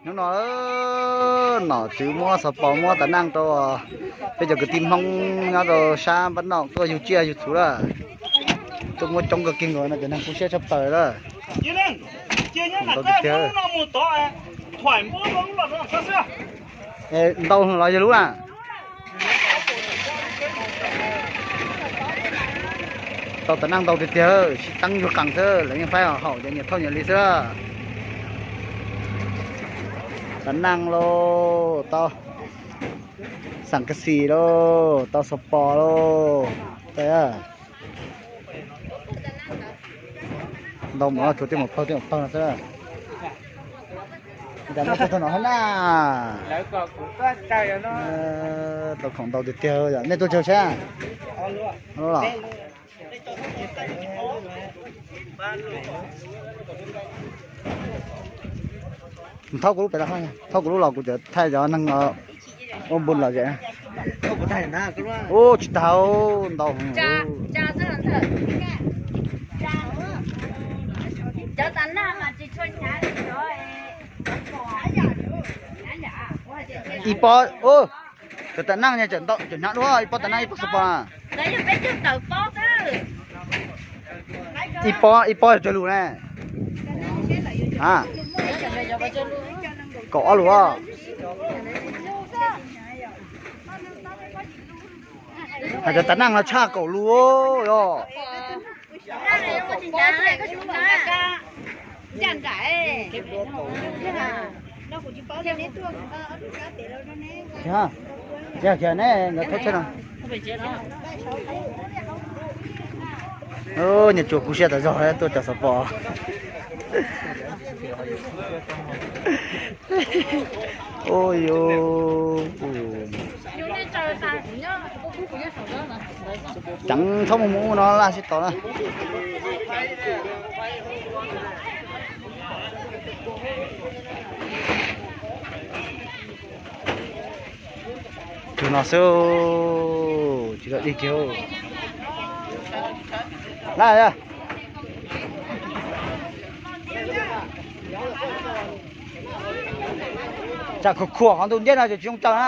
Hnub no nom tswv muab xov pos muab tav naj rau peb cov kwv tij Hmoob nyob rau sab npab noj tuaj yug tsiaj yug txhu lawm. Tuaj muab coob kawg kiag nkaus no ces neeg kub siab tshaj plaws lawm. Ntau tiag tiag. Ntau los yog lub na. Tau tav naj ntau tiag tiag, sib teeb yug qees xwb, lawv yeej faib haum ces nyias thauj nyias li xwb. Tav naj lauj, tau xam kas xis lauj, tau xov pos lauj. Ntau mus tsuas tej mus pawg tej mus pawg no xwb. Cas nej tuaj txog no hab na? Tau khoom ntau tiag tiag yom. Nej tuaj tsawg sab? Thaub kuv lub pem, thaub kuv lub los kuv tseem thaij cov neeg ua npun lom zem. Ub, tsis tau, ntau. Ib pob, cov tav naj tseem ntau, tseem hnyav dua, ib pob tav naj ib pob xov pos. Ib pob, ib pob yog cog lus ne. Kaum ob lus. Hais tias tav naj no tshaj kaum lus os. Yog, yog ne, nkawd thauj tsheb no. Nyias tsuas kub siab tas zog tuaj cov xov pos. Ua yuv, ceev txhob mus mus no laj sib tos na. Tus no xwb, tsis tau dig kiag. Laj, tsam khuam khuam qhov ntu ntiab no ces tsis zoo tsaws na.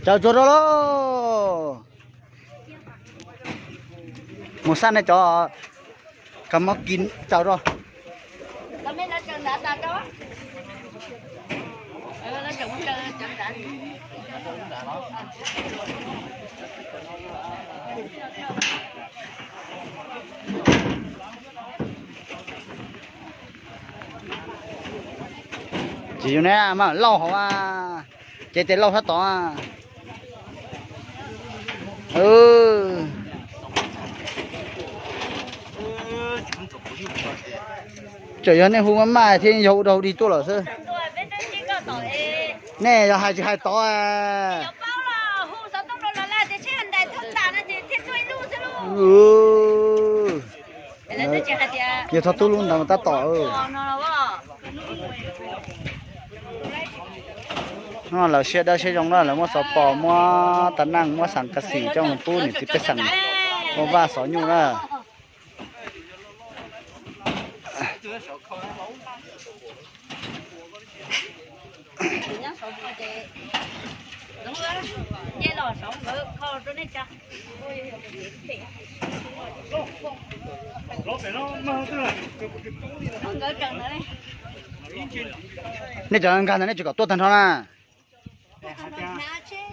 Tsaws tsuag rau lauj. Mus xaj nej cov kab mob kis tsaws rau. Tsis yog ne, mas lauj hauv a, ces tes lauj sab tod. Tseem yog nej hu maj maj thiab yog ua dog dig tuaj lawm xwb. Nej yog hais tsis hais tod. Yog txhob tub lub ntawd mas tab tom. No lawv siab dawb siab zoo na, lawv muab xov pos, muab tav naj, muab xeem kas xim coj mus pub niam txiv pej xeem ua vaj xov nyuj na. Nej cov nkag ntawd nej tsis kom tuaj tag nrho na.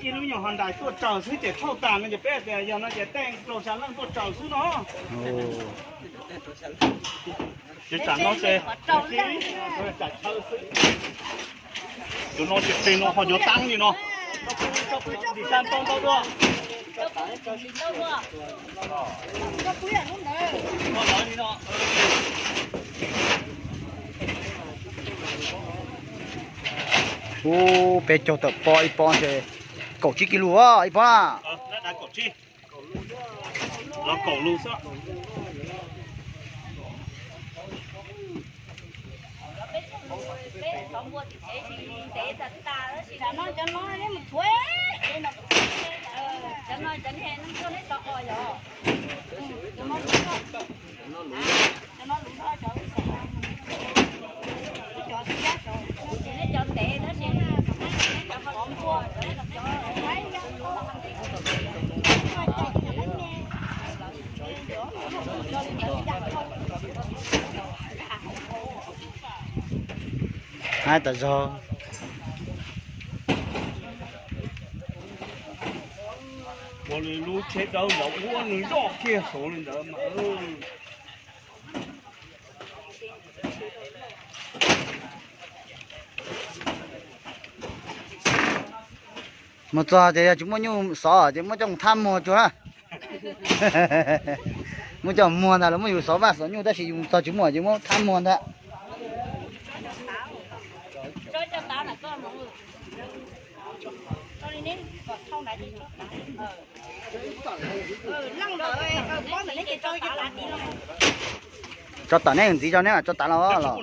Ib lub nyuag hos ntais tuaj tsaws xwb ces thauj tas no ces peb tias yog no ces tej rau xya leej tuaj tsaws xwb no. Ces tsam no ces, tsam chaw xwb. Cov no ces peg no ho cov taab li no. Dim tag ntau ntau dua. Ub, peb caug tawm pob, ib pob ces kaum tsib kis lus ib pob na. Los kaum lus xwb. Cov no cov no neb mus thuav, cov no cov nej neb tuaj neb tau os yog. Hais tas zog. Ua li lub tsheb dawb ntawd ua nws zoj kiag saud li ntawd mas. Mus txog ces yog tsis muaj nyuj xov ces muab coj mus thab muag tsuag. Muab coj muag ntag, lawv muab yus xov vaj xov nyuj tab sis yus txog tsis muaj ces muab thab muag ntag. Tso tom neb ntxiv, tso neb tso tav los los.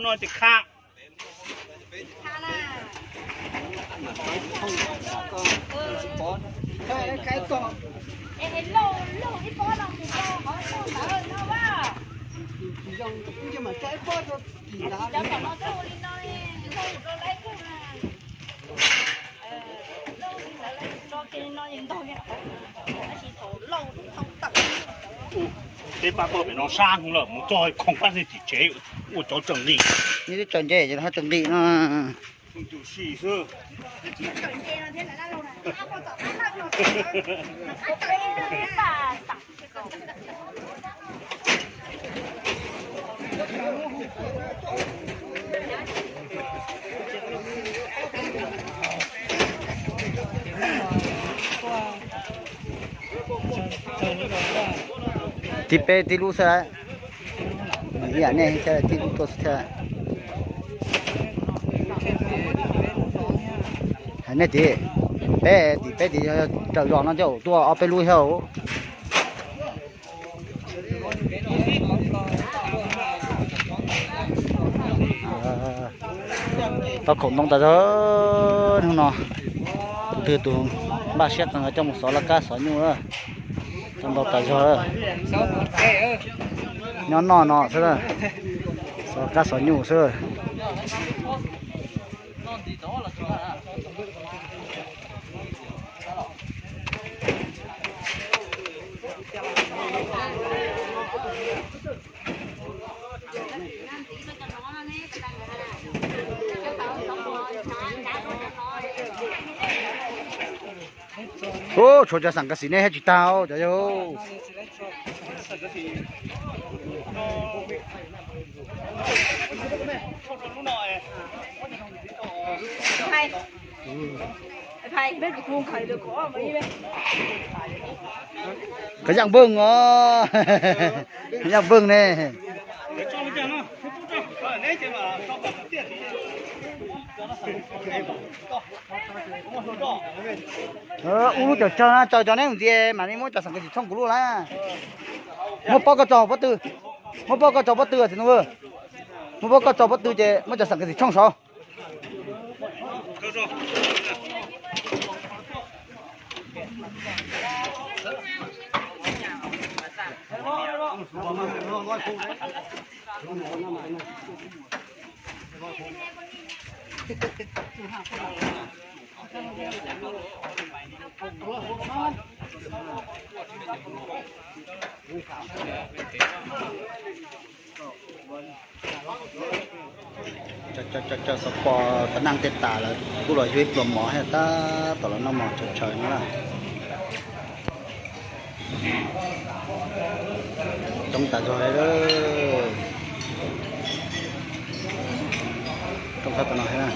Peb pab tuaj pem no sab heev lawm, mus txog khoom pab xej tim tsev ua cov tseem nqi. Neb twb tseem nqi ces hab tseem nqi no. Tib peb tib lub xwb. Ib yam nej thiaj tib lub tuaj xwb thiab. Hais nej tim peb, tim peb tim raws zos no coj tuaj ob peb lub thiab. Tau khoom ntau tas zog hnub no. Tus twg tus npaj siab qees coj mus xov laj kab xov nyuj, tau ntau tas zog. Nyob noj no xwb, xov kab xov nyuj xwb. Ub, tshuav cov xam kas xim nej thiab tsis tag cov yawg. Kov yaj npwg os, yaj npwg ne. Ub, lub caum tsawg na, tsaws cov neb mus ntxias mam li muab cov xam kas xim tshooj kuv lub lawm. Muab pob koj tso pob tw, muab pob koj tso pob tw, txiv Ntxoov Vwj. Muab pob koj tso pob tw ces muab cov xam kas xim tshooj saud. Cov xov pos tas neej tej tas lawm kuj los yug ib pluag mov thiab tab tom los noj mov tshaws tshaws no na. Coob tas zog li. Coob tshaj tom no thiab na.